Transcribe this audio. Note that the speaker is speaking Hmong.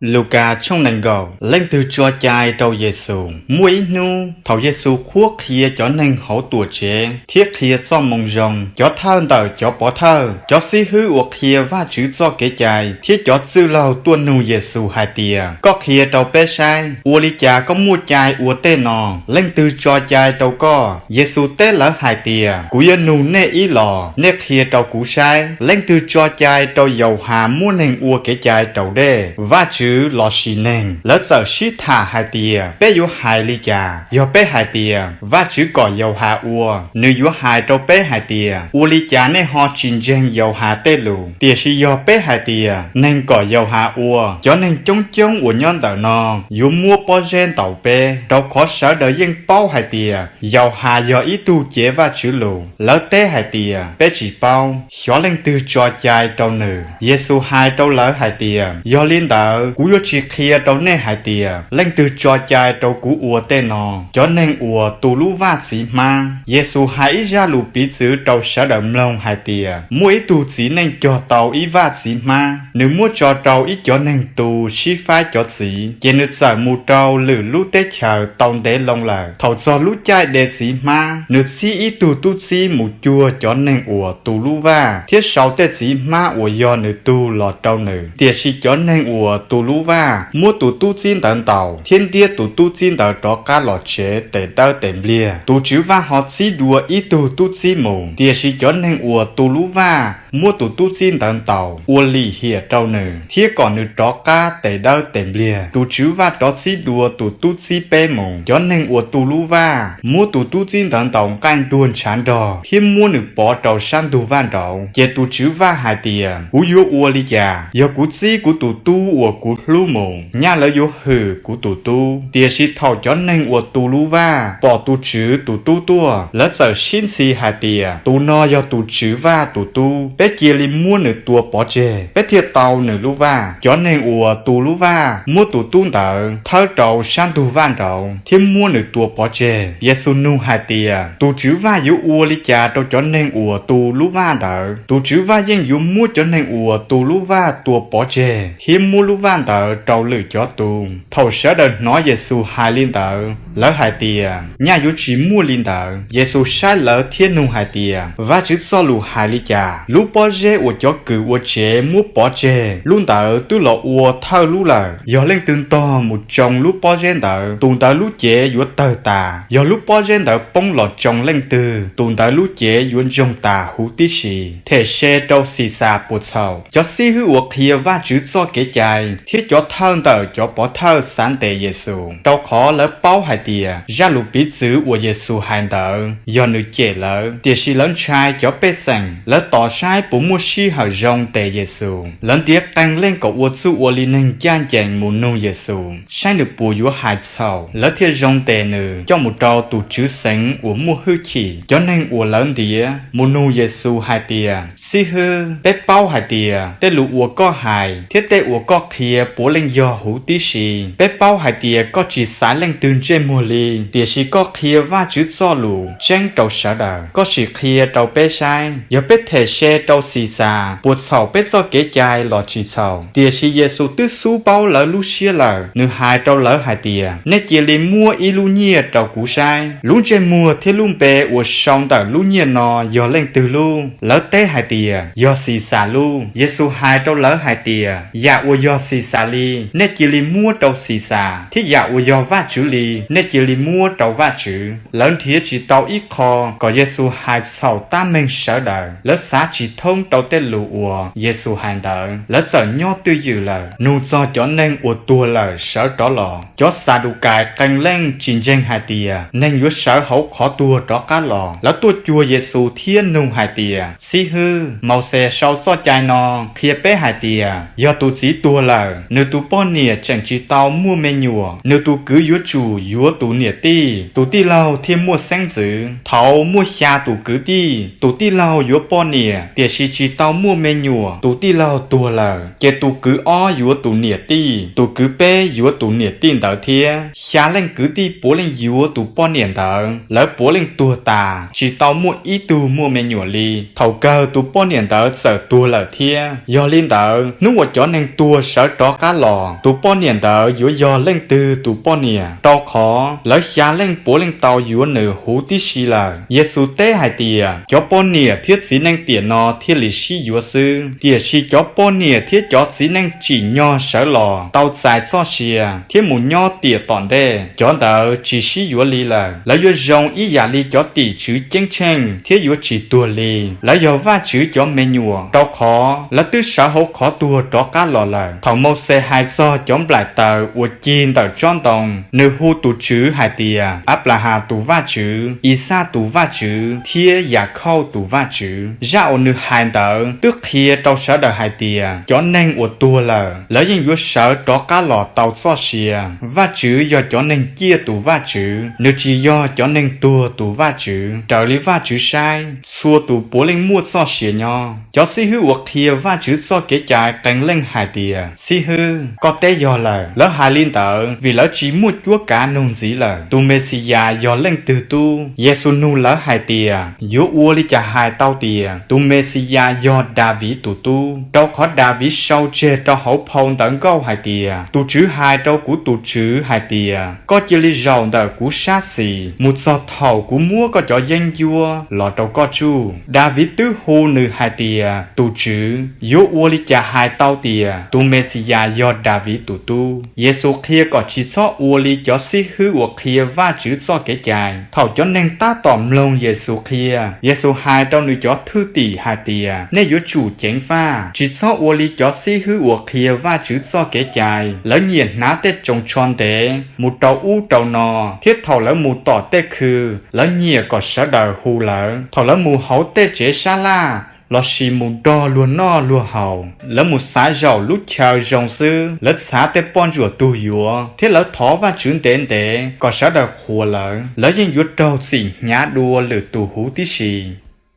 Lukas tshooj nees nkaum. Leej twg tso cai rau Yexus? Muaj ib hnub, thaum Yexus qhuab qhia cov neeg hauv Tuamtsev thiab qhia Txojmoo Zoo, cov thawj ntawm cov pov thawj, cov xib hwb uas qhia Vajtswv txoj Kev cai thiab cov txwj laug tuaj nug Yexus hais tias, Koj qhia rau peb saib, ua li cas koj muaj cai ua tej no? Leej twg tso cai rau koj? Yexus teb lawv hais tias, Kuv yuav nug nej ib los, nej qhia rau kuv saib. Leej twg tso cai rau Yauhas muab neeg ua kev cai raus dej? Vajtswv lossis neeg? Lawv txawm sib tham hais tias, Peb yuav hais li cas? Yog peb hais tias, Vajtswv kom Yauhas ua, nws yuav hais rau peb hais tias, Ua li cas nej ho tsis ntseeg Yauhas tej lus? Tiam sis yog peb hais tias, Neeg kom Yauhas ua, cov neeg coob coob uas nyob ntawm no yuav muab pob zeb ntaus peb, rau qhov sawv daws yeej paub hais tias Yauhas yog ib tug cev Vajtswv lus. Lawv teb hais tias, Peb tsis paub. Xyov leej twg tso cai rau nws. Yexus hais rau lawv hais tias, Yog li ntawd, kuv yuav tsis qhia rau nej hais tias, Leej twg tso cai rau kuv ua tej no? Cov neeg uas tu lub vaj txiv hmab. Yexus hais ib zaj lus piv txwv rau sawv daws mloog hais tias, Muaj ib tug txiv neej cog tau ib vaj txiv hmab, nws muab tso rau ib cov neeg tu sib faib cov txiv, ces nws txawm mus rau lwm lub teb chaws tau ntev loo lawm. Thaum txog lub caij de txiv hmab, nws txib ib tug tub txib mus cuag cov neeg uas tu lub vaj thiab sau tej txiv hmab uas yog nws tug los rau nws. Tiam sis cov neeg uas tu lub vaj muab tus tub txib ntawd ntaus thiab ntiab tus tub txib ntawd rov qab los tsev tes dawb tes npliag. Tus tswv vaj ho txib dua ib tug tub txib mus, tiam sis cov neeg uas tu lub vaj muab tus tub txib ntawd ntaus, ua lim hiam rau nws thiab kom nws rov qab tes dawb tes npliag. Tus tswv vaj rov txib dua tus tub txib peb mus. Cov neeg uas tu lub vaj muab tus tub txib ntawd ntaus nqaij ntuag ntshav nrog thiab muab nws pov rau sab ntug vaj nraud. Ces tus tswv vaj hais tias, Kuv yuav ua li cas? Yog kuv txib kuv tus tub uas kuv hlub mus, nyaj lawv yuav hwm kuv tus tub. Tiam sis thaum cov neeg uas tu lub vaj pom tus tswv tus tub tuaj, lawv txawm sib ntxhi hais tias, Tus no yog tus tswv vaj tus tub, peb cia li muab nws tua pov tseg, peb thiaj tau nws lub vaj. Cov neeg uas tu lub vaj muab tus tub ntawd thawb rau sab ntug vaj nraud thiab muab nws tua pov tseg. Yexus nug hais tias, Tus tswv vaj yuav ua li cas rau cov neeg uas tu lub vaj ntawd? Tus tswv vaj yeej yuav muab cov neeg uas tu lub vaj tua pov tseg thiab muab lub vaj ntawd rau lwm cov tu. Thaum sawv daws hnov Yexus hais li ntawd, lawv hais tias, Nyaj yuav tsis muaj li ntawd. Yexus saib lawv thiab nug hais tias, Vajtswv Txojlus hais li cas? Lub pob zeb uas cov kws ua tsev muab pov tseg, lub ntawd twb los ua thawj lub lawm. Yog leej twg ntog mus tsoo lub pob zeb ntawd, tus ntawd lub cev yuav tawg tas. Yog lub pob zeb ntawd poob los tsoo leej twg, tus ntawd lub cev yuav ntsoog tas huv tib si. Them se rau Xixas puas txhaum. Cov xib hwb uas qhia Vajtswv txoj Kev cai thiab cov thawj ntawm cov pov thawj xav ntes Yexus, rau qhov lawv paub hais tias zaj lus piv txwv uas Yexus hais ntawd yog nws cem lawv. Tiam sis lawv ntshai cov pej xeem, lawv tos saib puas muaj sij hawm zoo ntes Yexus. Lawv ntiav qee leej kom ua txuj ua li neeg ncaj ncees mus nug Yexus saib nws puas yuav hais txhaum, lawv thiaj zoo ntes nws coj mus rau tus tswv xeev uas muaj hwj chim. Cov neeg uas lawv ntiav mus nug Yexus hais tias, Xib hwb, peb paub hais tias tej lus uas koj hais thiab tej uas koj qhia puav leej yog huv tib si. Peb paub hais tias koj tsis xaiv leej twg ntsej muag li, tiam sis koj qhia Vajtswv Txojlus tseeb rau sawv daws. Koj sim qhia rau peb saib, yog peb them se rau Xixas puas txhaum peb txoj kev cai los tsis txhaum? Tiam sis Yexus twb xub paub lawv lub siab lawm, nws hais rau lawv hais tias, Nej cia li muab ib lub nyiaj rau kuv saib. Lub ntsej muag thiab lub npe uas sau ntawm lub nyiaj no yog leej twg lub? Lawv teb hais tias, Yog Xixas lub. Yexus hais rau lawv hais tias, Yam uas yog Xixas li, nej cia li muab rau Xixas, thiab yam uas yog Vajtswv li, nej cia li muab rau Vajtswv. Lawv nrhiav tsis tau ib qho kom Yexus hais txhaum tab meeg sawv daws, lawv xav tsis thoob rau tej lus uas Yexus hais ntawd, lawv txawm nyob twj ywm lawm. Nug txog cov neeg uas tuag lawm sawv rov los. Cov Xadukais qee leej tsis ntseeg hais tias neeg yuav sawv hauv qhov tuag rov qab los. Lawv tuaj cuag Yexus thiab nug hais tias, Xib hwb, Mauxes sau txoj cai no qhia peb hais tias, yog tus txiv tuag lawm, nws tus poj niam tseem tsis tau muaj me nyuam, nws tus kwv yuav tsum yuav tus niam tij, tus tij laug thiaj muaj xeeb ntxwv. Thaud muaj xya tus kwv tij, tus tij laug yuav poj niam, tiam sis tsis tau muaj me nyuam, tus tij laug tuag lawm, ces tus kwv ob yuav tus niam tij, tus kwv peb yuav tus niam tij ntawd thiab. Xya leej kwv tij puav leej yuav tus poj niam ntawd, lawv puav leej tuag tas, tsis tau muaj ib tug muaj me nyuam li. Thaum kawg tus poj niam ntawd txawm tuag lawm thiab. Yog li ntawd, hnub uas cov neeg tuag sawv rov qab los, tus poj niam ntawd yuav yog leej twg tus poj niam? Rau qhov lawv xya leej puav leej tau yuav nws huv tib si lawm. Yexus teb hais tias, cov poj niam thiab txiv neej tiam no thiaj li sib yuav xwb, tiam sis cov poj niam thiab cov txiv neej tsim nyog sawv los tau txais txoj sia thiab mus nyob tiam tom ntej, cov ntawd tsis sib yuav li lawm. Lawv yuav zoo ib yam li cov tim tswv ceeb tsheej thiab yuav tsis tuag li. Lawv yog Vajtswv cov me nyuam, rau qhov lawv twb sawv hauv qhov tuag rov qab los lawm. Thaum Mauxes hais txog cov nplaim taws uas cig ntawm tsob ntoo, nws hu tus Tswv hais tias Anplahas tus Vajtswv, Ixaj tus Vajtswv thiab Yakhauj tus Vajtswv. Zaj uas nws hais ntawd twb qhia rau sawv daws hais tias cov neeg uas tuag lawm, lawv yeej yuav sawv rov qab los tau txoj sia. Vajtswv yog cov neeg ciaj tus Vajtswv, nws tsis yog cov neeg tuag tus Vajtswv. Raws li Vajtswv saib, txhua tus puav leej muaj txoj sia nyob. Cov xib hwb uas qhia Vajtswv txoj kev cai qee leej hais tias, Xib hwb, koj teb yog lawm. Lawv hais li ntawd vim lawv tsis muaj cuab kav nug ntxiv lawm, tus Mexiyas yog leej twg tub? Yexus nug lawv hais tias, yuav ua li cas hais tau tias tus Mexiyas yog Daviv tus tub? Rau qhov Daviv sau tseg rau hauv phau Ntawv Nkauj hais tias, tus Tswv hais rau kuv tus Tswv hais tias, koj cia li zaum ntawm kuv sab xis mus txog thaum kuv muab koj cov yeeb ncuab los rau koj tsuj. Daviv twb hu nws hais tias tus Tswv, yuav ua li cas hais tau tias tus Mexiyas yog Daviv tus tub? Yexus qhia kom tsis txhob ua li cov xib hwb uas qhia Vajtswv txoj kev cai. Thaum cov neeg tab tom mloog Yexus qhia, Yexus hais rau nws cov thwj tim hais tias, nej yuav tsum ceev faj, tsis txhob ua li cov xib hwb uas qhia Vajtswv txoj kev cai. Lawv nyiam hnav tej tsoos tsho ntev mus rau ub rau no, thiab thaum lawv mus tom tej khw, lawv nyiam kom sawv daws hu lawv. Thaum lawv mus hauv tej tsev sab laj lossis mus nrog luag noj luag haus, lawv mus xaiv zaum lub chaw zoo xwb. Lawv txhav tej poj ntsuam tug yuav, thiab lawv thov Vajtswv ntev ntev kom sawv daws qhuas lawv. Lawv yeej yuav raug txim hnyav dua lwm tus huv tib si.